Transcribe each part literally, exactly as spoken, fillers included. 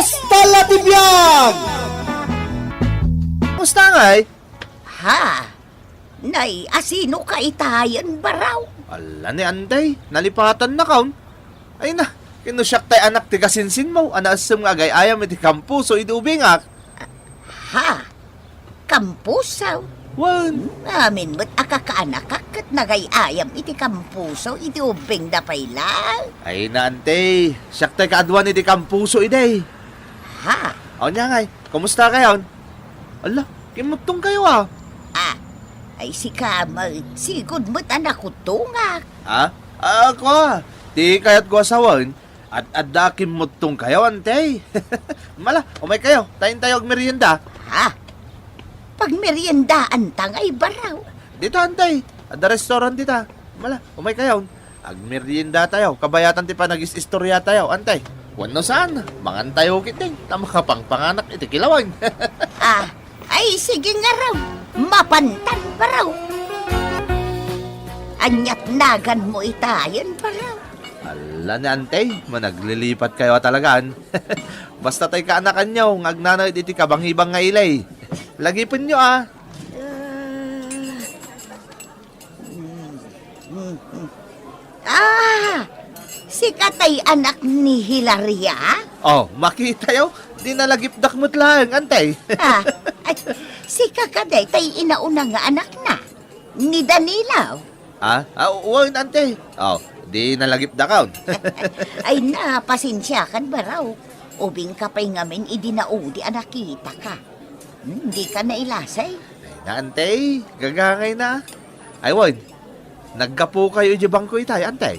Tala ti biag! Kumusta ngay? Ha? Nay, asino ka itayen, Baraw? Ala ni Antay, nalipatan na kaon. Ay na, ken no siak tay anak ti kasinsinmo, a naassem nga agay-ayam iti kampuso idi ubingak. Ha? Kampuso? Wen. Amin met a kakaanakak ket nagay-ayam iti kampuso idi ubingda pay laeng. Ay na, Antay, siak tay kaaduan iti kampuso idi. Ha? Ania ngay, kumusta kayon? Ala, kimmuttong kayo, ah. Ah, ay sika met, sigud met a nakutongak. Ah? Ah, kua, ti kayatko a sawen, ad-adda a kimmuttong kayo, Antay. Mala, umay kayo, ta intayo agmerienda. Ha? Pagmeriendaanta ngay, Baraw? Dita, Antay, adda restaurant dita. Mala, umay kayo. Agmerienda tayo, kabayatan ti panagis-istorya tayo, Antay. Wenno saan, mangan tayo ketdin, ta makapangpanganak iti kilaweng. Ah, ay, sige ngarud, mapantan, Baraw. Aniat naganmo itayen, Baraw? Ala ni Antay, managlilipat kayo a talagan. Basta tay kaanakanyo nga agnanaed iti kabangibang nga ili. Lagipenyo, ah. Ah, sika tay anak ni Hilaria? Oh, makitayo. Dinalagipdak met laeng, Antay. Ah, ay, sika kadi tay inauna nga anakna, ni Danilo? Ah, ah, wen, Antay. Oh, dinalagipdakon. Ay na, pasensiakan, Baraw. Ubingka pay ngamin idi naudi a nakitaka. Hmm, dika nailasay? Ay na, Antay. Gagangay na. Ay, wen. Naggapukayo idiay bangko itay, Antay?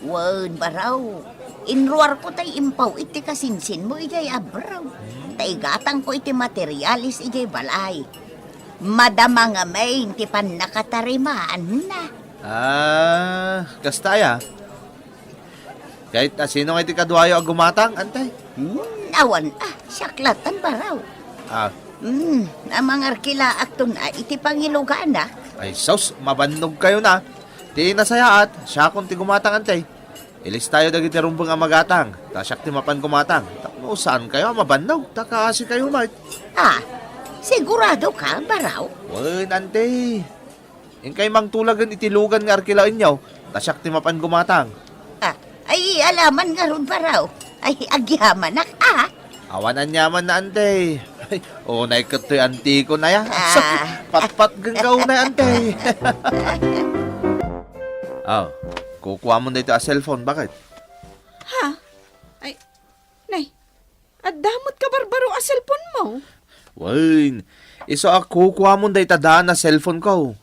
Wen, Baraw. Inruarko tay impaw iti kasinsinmo idiay abroad. Ta igatangko iti materialis idiay balay. Madama ngamin ti pannakatarimaanna. Ah, kasta aya? Ket asino nga iti kaduayo a gumatang, Antay? Hmm, awan, ah, siak lattan, Baraw. Ah. Hmm, a mangarkilaakton, ah, iti pangilugana. Ay, sus, mabannog kayo na. Ti nasayaat, siakon ti gumatang, Antay. Ilistayo dagiti rumbeng a magatang, ta siak ti mapan gumatang. Tapno saan kayo a mabannog, ta kaasi kayo met. Ah, sigurado ka, Baraw? Wen, Antay. Inkay mangtulagen iti lugan nga arkilaenyo, ta siak ti mapan gumatang. Ah, ay, alaman ngarud, Baraw. Ay, agyamanak, ah. Awan aniaman na, Antay. Ay, unay ket toy antikon aya. Ah. Patpatgen ka unay, Antay. Oh, kukuamon daytoy a cellphone, baket? Ha? Ay, nay, adda met kabarbaro a cellphone mo? Wen, isu a kukuamon dayta daan a cellphone ko.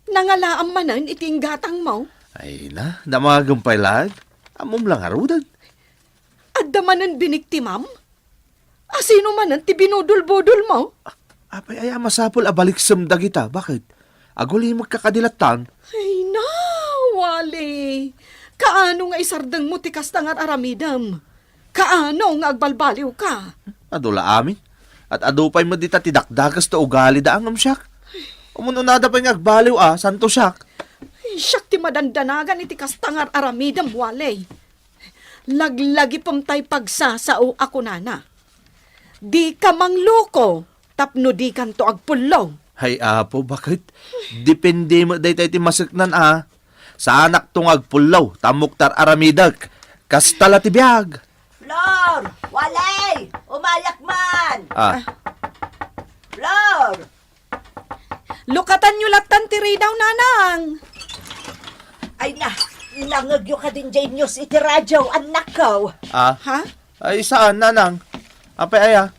Nangalaam manen iti inggatangmo? Ay na, damagem pay laeng. Ammom la ngaruden. Adda manen biniktimam? Asino manen ti binudol-budolmo? A-, apay aya a masapul a baliksem dagita? Baket? Agulimekka kadi lattan? Ay na, Wally. Kaano nga isardengmo ti kasta nga ar-aramidem? Kaano nga agbalbaliwka? Adu la amin. At adu pay met dita ti dakdakes ta ugalida ngem siak. Umun-unada pay nga agbaliw a, santo siak. Ay, siak ti madandanagan iti kasta nga ar-aramidem, Wally. Laglagipem tay pagsasao a kunana, "Dika mangloko tapno dikanto agpullo." Hay Apo, baket? Depende met dayta iti maseknan a. Saanakto nga agpullo, ta ammok ti ar-aramidek. Kasta la ti biag. Flor! Walay! Umayak man! Ah. Flor! Lukatanyo lattan ti ridaw, Nanang. Ay na, nangngegyo kadin jay news iti radio, annakko. Ah? Ha? Ay, saan, Nanang? Apay aya?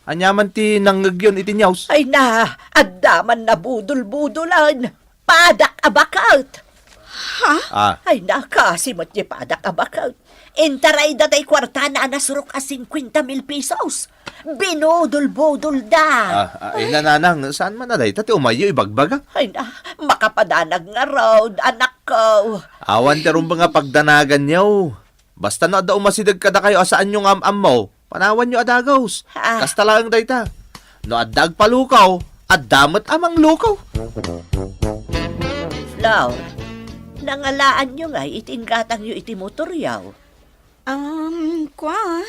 Ania man ti nangngegyon iti news? Ay na, adda man nabudol-budolan. Padak a baket. Ha? Ah. Ay na, kaasi met ti padak a baket. Intarayda tay kuartana a nasurok a cincuenta mil pesos. Binudol-budolda. Ah, ah, ay na, Nanang, saan man a dayta ti umayyo ibagbaga? Ay na, makapadanag ngarud, annakko. Awan ti rumbeng a pagdanaganyo. Basta no adda umasideg kadakayo a saanyo nga am-ammo, panawanyo a dagus. Ah. Kasta laeng dayta. No adda agpalukaw, adda met a manglukaw. Flo, nangalaanyo ngay iti inggatangyo iti motoryo? Um, kua?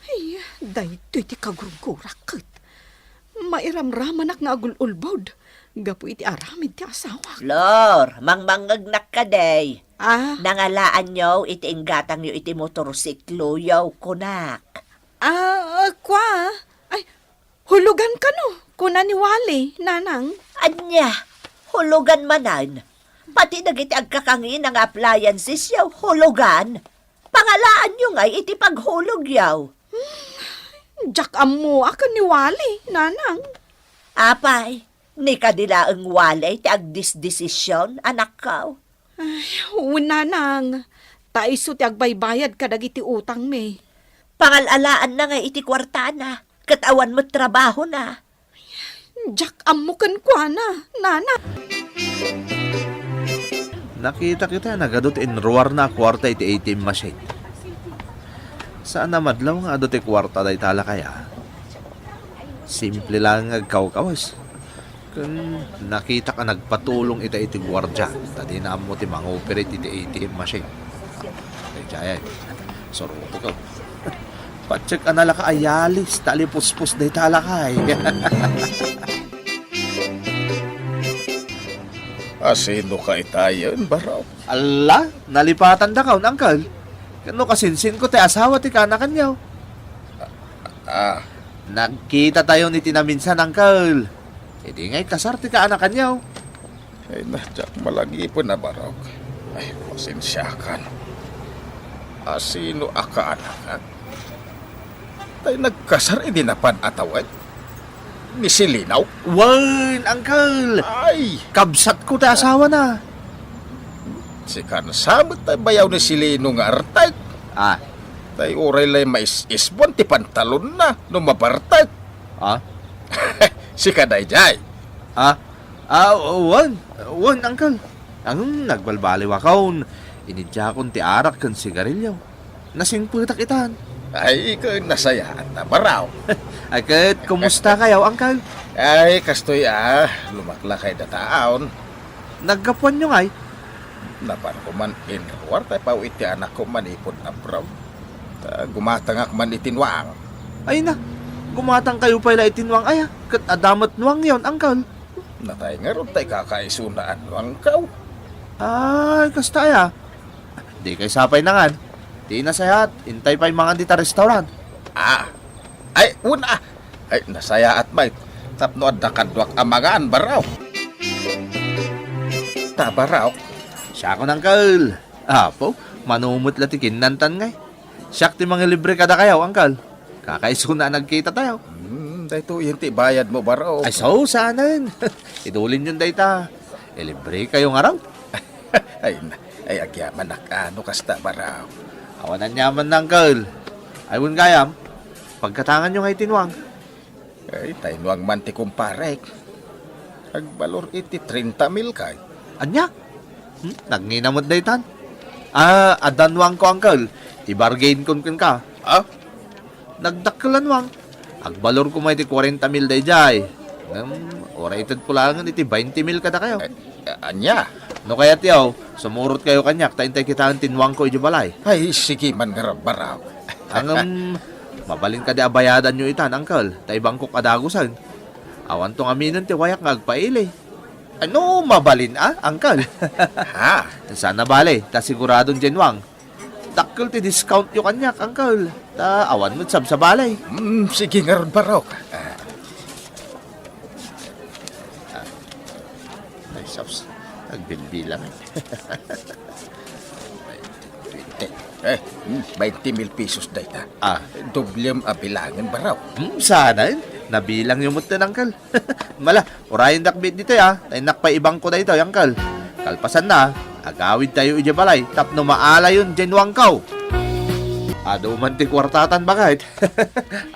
Ay, Daytoy ti kagurgurak ket mairamramanak nga agul-ulbod gapu iti aramid ti asawak. Flor, mangmangngegnak kadi. Ah? Nangalaanyo iti inggatangyo iti motorsikloyo, kunak. Ah, kua? Ay, hulugan kano, kuna ni Wally, nanang. Ania, hulugan manen? Pati dagiti agkakangina nga appliancesyo, hulugan. Pangalaanyo ngay iti paghulogyo. Hmm, diak ammo a ken ni Wally, nanang. Apay, ni kadi laeng Wally ti agdisdesision, anakko? Ay, wen, nanang. Ta isu ti agbaybayad kadagiti utangmi. Pangal-alaanna ngay iti kuartana, ket awan met trabahona. Diak ammo kenkuana, nana. Nakitak ita, nagadu ti inruarna a kuarta iti A T M machine. Saan a madlaw nga adu ti kuarta dayta a lakay, a. Simple laeng nga agkawkawes. Ken nakitak a nagpatulong ita iti guardia, ta dina ammo ti mangoperate iti A T M machine. Daydiay, surotek. Patiek a nalaka a yalis ta alipuspos dayta a lakay. Asino ka itayen, Barok? Alla, nalipatandakaon, Uncle. Ken no kasinsinko ti asawa ti kaanakanyo. Ah. Nagkitatayon iti naminsan, Uncle. Idi ngay kasar ti kaanakanyo. Ay, na, diak malagipon a Barok. Ay, pasensiakan. Asino a kaanakak? Tay nagkasar idi napan a tawen? Ni Silino? Wen, Uncle! Ay! Kabsatko ti asawana. Sika sa met tay bayaw ni Silino nga artek. Ah. Tay uray lay mais-isbon ti pantalonna no mabartek. Ah? Sika daydiay. Ah? Ah, wen, wen, Uncle. Ngem nagbalbaliwakon. Inidiakon ti arak ken sigarilyo. Nasingpetak itan. Ay, ket nasayaat a Barok. Ay, ket kumusta kayo, Uncle? Ay, kastoy a, lumaklakay dataon. Naggapuanyo ngay? Napanko man inruar tay paw iti anakko manipud abroad. Ta gumatangak man iti nuang. Ay na, gumatang kayo pay la iti nuang aya, ket adda met nuangyon, Uncle. Natay ngarud tay kakaisuna a nuangko. Ay, kasta aya. Di kay sapay nangan. Ti nasayaat, intay pay mangan dita restaurant. Ah. Ay, una. Ay, nasayaat met. Tapno adda kaduak a mangan, Barok. Ta, Barok. Siakon, Uncle. Apo, mano met la ti kinnantan ngay. Siak ti mangilibre kadakayo, Uncle. Kakaisuna a nagkitatayo. Hmm, daytoyen ti bayadmo, Barok. Ay, so, saanen. Idulinyon dayta. Ilibre kayo ngarud. Ay, na, ay, agyamanak a no kasta, Barok. Awan aniaman na, Uncle. Ay, wen gayam, pagkatanganyo ngay ti nuang. Ay, tay nuang man ti kumparek. Agbalor iti treinta mil kay. Ania? Hmm? Nagngina met daytan? Ah, adda nuangko, Uncle. Ti bargain kon kenka. Ah? Nagdakkel a nuang. Agbalor koma iti kuarenta mil daydiay. Ngem, uray itedko laengen iti bainte mil kadakayo. Eh, ania? No kayatyo, sumurot kayo kaniak ta intay kitaen ti nuangko idiay balay. Ay, sige man ngarud, Barok. Ngem, mabalin kadi a bayadanyo itan, Uncle, ta ibangkok a dagusen. Awanto ngaminen ti wayak nga agpaili. Ano, mabalin a, Uncle? Ha? Saan a bale, ta siguradon diay nuang. Dakkel ti discountyo kaniak, Uncle. Ta awan met sabsabali. Hmm, sige ngarud, Barok. Ah. Ah. Ay, sus. Agbilbilang. Twenty. Eh, hmm, bainte mil pesos dayta. Ah. Doblem a bilangen, Barok. Hmm, saanen. Nabilangyo met ten, Uncle. Mala, urayendak met ditoy, ah. Ta innak pay ibangko daytoy, Uncle. Kalpasanna, agawidtayo idiay balay tapno maalayon diay nuangko. Adu man ti kuartatan, baket.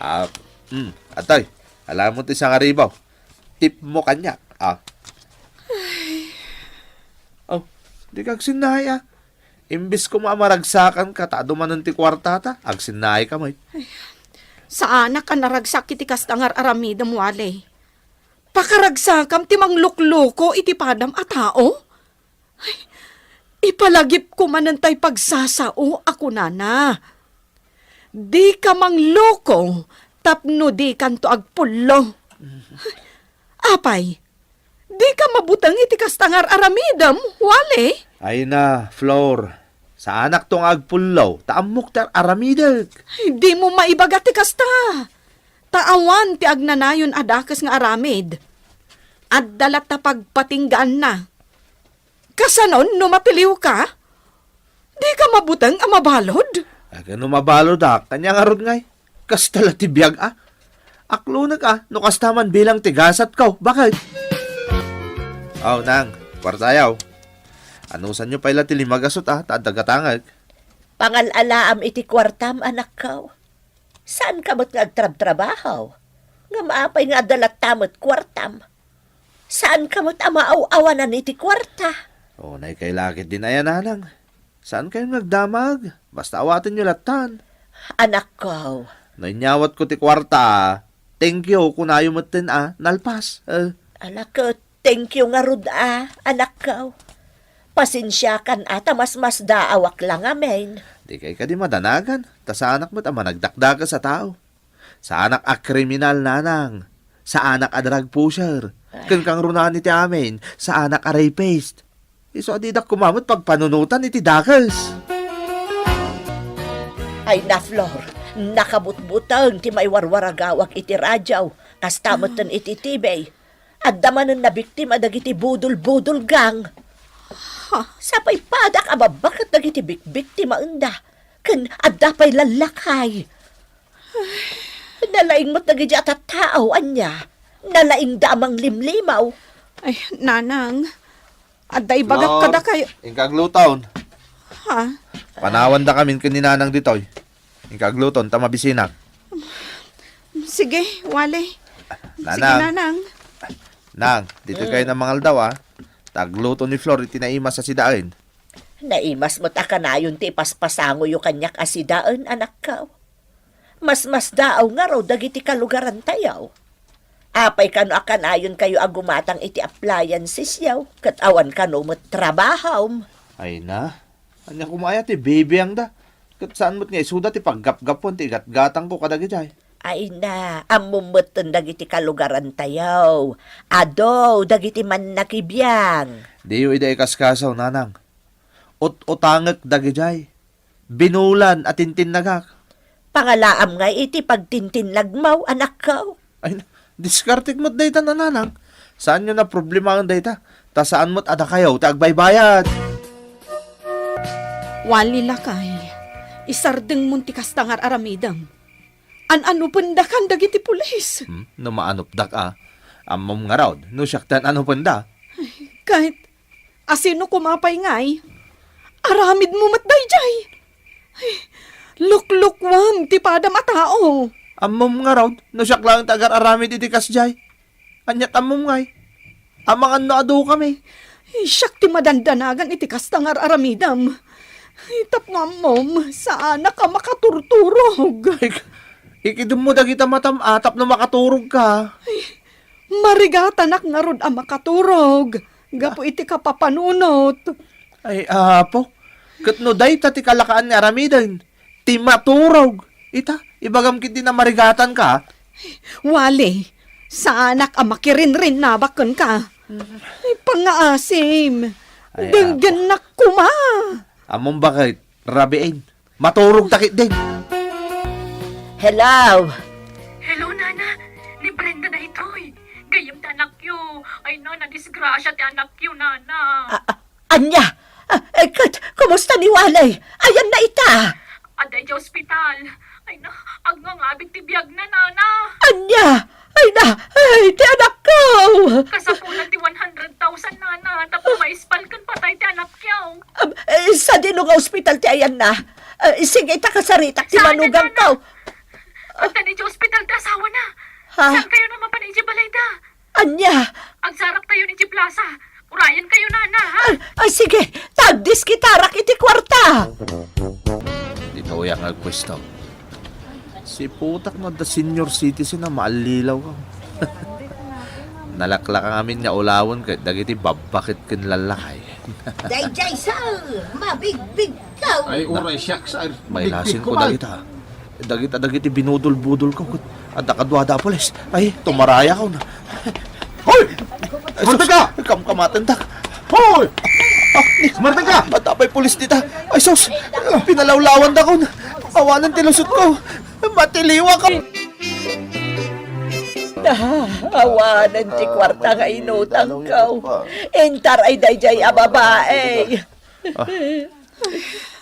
Ah, hmm, atoy, ala met ti sangaribu. Tipmo kaniak, ah. Oh, dika agsinnaay, ah. Imbes koma a maragsakanka ta adu manen ti kuartata, agsinnaayka met. Saanak a naragsak iti kasta nga ar-aramidem, Wally. Pakaragsakam ti manglukloko iti padam a tao? Ay, ipalagipko manen tay pagsasao a kunana. Dika mangloko tapno dikanto agpullo. Apay, dika mabuteng iti kasta nga ar-aramidem, Wally? Ay na, Flor. Saanakto nga agpullo, ta ammok ti ar-aramidek. Ay, dimo maibaga ti kasta. Ta awan ti agnanayon a dakes nga aramid. Adda latta pagpatinggaanna. Kasano no matiliwka? Dika mabuteng a mabalud? Ay, no mabaludak, ania ngarud ngay? Kasta la ti biag, a. Aklonek, a, no kasta man bilang ti gasatko. Bakit? Aw, nang, kuartayaw. Anusanyo pay la ti lima gasut, a, ta adda gatangek. Pangal-alaam iti kuartam, anakko. Saanka met nga agtrabtrabaho? Ngem apay nga adda latta met kuartam? Saanka met a maaw-awanan iti kuarta? O, naykay lakit din aya, nanang. Saankayon nga agdamag? Basta awatenyo lattan. Anakko. No inyawatko ti kuarta, thank you, kunayo metten a nalpas. Eh. Ala ket, thank you ngarud a, anakko. Pasensiakan a ta masmasdaawak la ngamin. Dikay kadi madanagan, ta saanak met a managdakdakes a tao. Saanak a kriminal, nanang. Saanak a drug pusher. Ay. Ken kangrunan iti amin, saanak a rapist. Isu a didak koma met pagpanunotan iti dakes. Ay na, Flor, nakabutbuteng ti maiwarwaragawak iti radio, kasta metten iti T V. Adda manen nabiktima dagiti budol-budol gang. Ha? Sapay padak a babbaket dagiti bikbiktimaenda, ken adda pay lallakay. Nalaing met dagiti a tattao, ania? Nalaingda a manglimlimaw. Ay, nanang, adda ibagak Flor, kadakayo. Inka agluton. Ha? Panawandakamin ken ni nanang ditoy. Inka agluton, ta mabisinak. Sige, Wally. Sige, nanang. Nanang. Nang, ditoy kayo na mangaldaw, a. Ta agluto ni Flor iti naimas a sidaen. Naimas met a kanayon ti ipaspasangoyo kaniak a sidaen, anakko. Masmasdaaw ngarud dagiti kalugarantayo. Apay kano a kanayonkayo a gumatang iti appliancesyo, ket awan kano met trabahom? Ay na, ania koma aya ti bibiangda? Ket saan met nga isuda ti paggapgapuan ti igatgatangko kadagijay? Ay na, ammom metten dagiti kalugarantayo. Adu dagiti mannakibiang. Diyo ida ikaskasaw, nanang. Ut-utangek dagijay. Binulan a tintinnagak. Pangalaam ngay iti pagtintinnagmo, anakko. Ay, diskartek met dayta, nanang. Saanyo a problemaen dayta. Ta saan met a dakayo ti agbaybayad. Wally, lakay, isardengmon ti kasta nga ar-aramidem. An-anupendakan dagiti pulis. Hmm? No maanupdak a, ammom ngarud no siak ti an-anupenda. Ket asino koma pay ngay? Aramidmo met daydiay. Ay, luklukuam ti padam a tao. Ammom ngarud no siak laeng ti agar-aramid iti kasdiay. Ania ti ammom ngay? Amangan no adu kami. Siak ti madandanagan iti kasta nga ar-aramidem. Tapno ammom, saanak a makaturturog. Ay, ikidemmo dagita matam-, a, tapno makaturog ka. Ay, marigatanak ngarud a makaturog gapu iti kapapanunot. Ay, apo, ket no dayta ti kalakaan nga aramiden, ti maturog. Ita, ibagam ketdi a marigatan ka. Wally, saanak a makirinrinnabak kenka. Ay, pangngaasim. Ay, denggennak koma. Ammom bakit, rabiin. Maturog ta ketdin. Hello? Hello, Nana. Ni Brenda daytoy. Gayyem ti anakyo. Ay, Nana, disgrasya ti anakyo, Nana. A-, a-, Ania? Ah, eh, ket, kumusta ni Wally? Ayanna ita? Adda idiay ospital. Ay na, agngangabit ti biagna, Nana. Ania? Ay na, ay, ti anakko! Kasapulan ti one hundred thousand, Nana, tapno maispal ken patay ti anakyo. Am, eh, sadino nga ospital ti ayanna? Eh, sige, ita kasaritak ti manugang ko. Adda idiay ospital ti asawana. Ha? Saan kayo na mapan idiay balayda? Ania? Agsaraktayon idiay plaza. Urayenkayo, Nana, ha? Ay, ay, sige. Tagdiskitarak iti kuarta. Ditoyak nga agpuesto. Siputak no adda senior citizen a maallilaw ka. Nalaklaka ngamin nga ulawen ket dagiti babbaket ken lallakay. Daydiay, sir, mabigbigkaw. Ay, uray siak, sir. Mailasin ko dagita. Dagita dagiti binudol-budolko ket adda kaduada a pulis. Ay, tumarayakon. Hoy! Ay, sus, Martika! Kamkamatendak. Hoy! Ah, ni- Martika! Adda pay pulis dita. Ay, sus! Pinalawlawandakon. Awanen ti lusotko. Matiliwak. Ah, awanen ti kuarta nga inutangko. Intaray daydiay a babae. Ah,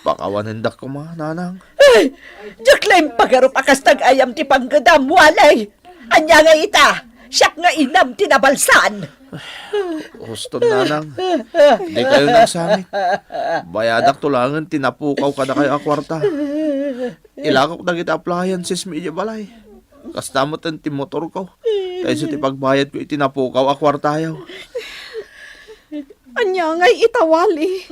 pakawanendak koma, nanang. Ay, diak la impagarup a kas nag-ayam ti panggedam, Wally. Ania nga ita? Siak nga inam ti nabalsan. Husto, nanang. Dikayo nagsangit. Bayadak to laengen ti napukaw kadakayo a kuarta. Ilakok dagiti appliances mi idiay balay. Kasta met ti motorko. Ta isu ti pagbayadko iti napukaw a kuartayo. Ania ngay ita, Wally?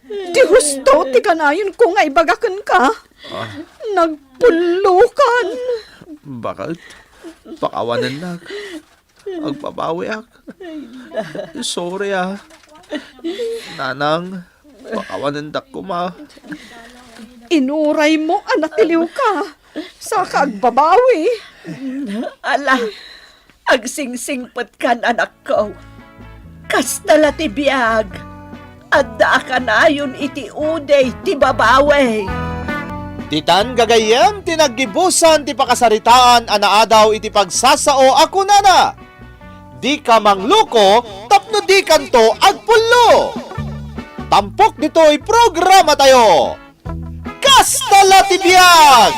Ti husto ti kanayonko nga ibaga kenka. Ah. Nagpullokan. Bakit? Pakawanennak. Agbabawiak. Sorry, ah. Nanang, pakawanendak koma. Inuraymo a natiliwka. Saka agbabawi. Ala, agsingsingpetkan, anakko. Kasta la ti biag. Adda a kanayon iti uday ti babawi. Ditan gagayyem ti naggibusan ti pakasaritaan a naadaw iti pagsasao a kunana, "Dika mangluko tapno dikanto agpullo." Tampok ditoy programatayo. Kasta la ti biag!